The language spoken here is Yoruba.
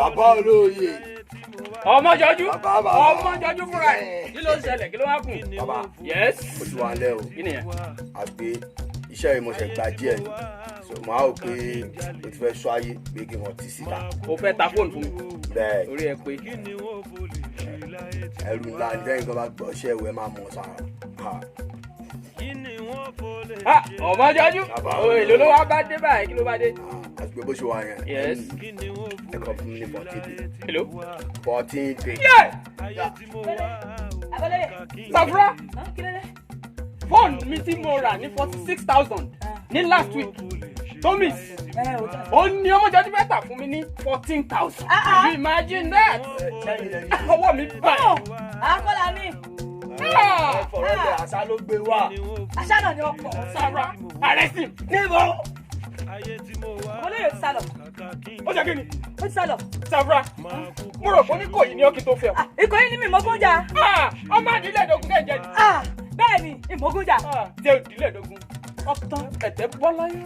Bàbá olóye. Ọmọ jọjú. Bàbá, bàbá. Ọmọ jọjú fúnra ẹ̀. Kí ló ń ṣẹlẹ̀? Kí ló wá kù? Bàbá. Yes. Ó ti wà lẹ́ o. Kí nìyẹn? Àgbé iṣẹ́ yìí, mo ṣe gba díẹ̀ ni, so mo á rò pé o ti fẹ́ sọ ayé pé kí wọ́n ti síta. O fẹ́ ta fóònù fún mi? Bẹ́ẹ̀. Orí ẹ pé. Ẹrù ńlá ní sẹ́yìn kan bá gbọ́ iṣẹ́ ìwé máa mọ̀ sára. Ha. Ah, ọmọ jọjú. Bàbá. O èlò ló wá bá dé báyìí? Kí ló bá dé? Àti pé bó ṣe wà yẹn, ẹ kàn fún mi ní 14 days. Hello. 14 days. Yeah! Abolóye. Safura. Kí ló dé? Fóònù mi tí mo rà ní 46,000 ní last week, Thomas, Ẹ ò tọ́. ó ní ọmọ jọjú fẹ́ tà fún mi ní 14,000. Ah, ah. You imagine that? Ọwọ́ mi báyìí. Àkọlà mi. Ah! Fọ̀rọ̀ lẹ̀, àṣà ló gbé wá. Àṣà náà ni ọkọ̀. Safura, arrest him. Níbo? Abolóye ti sálọ. Ó ṣe kí ni? Ó ti sálọ. Safura, mo rò pé oníkòyí ni ó kí n tó fẹ́ ọ. Ah, Ìkòyí ni mi ìmọ̀gúnjà. Ah, ọmọ àdìlẹ̀ ìdógún kẹ́ jẹ́ ni. Ah, bẹ́ẹ̀ ni ìmọ̀gúnjà. Ah, jẹ́ òdìlẹ̀ ìdógún. Ọ̀tán ẹ̀tẹ́ bọ́láyé.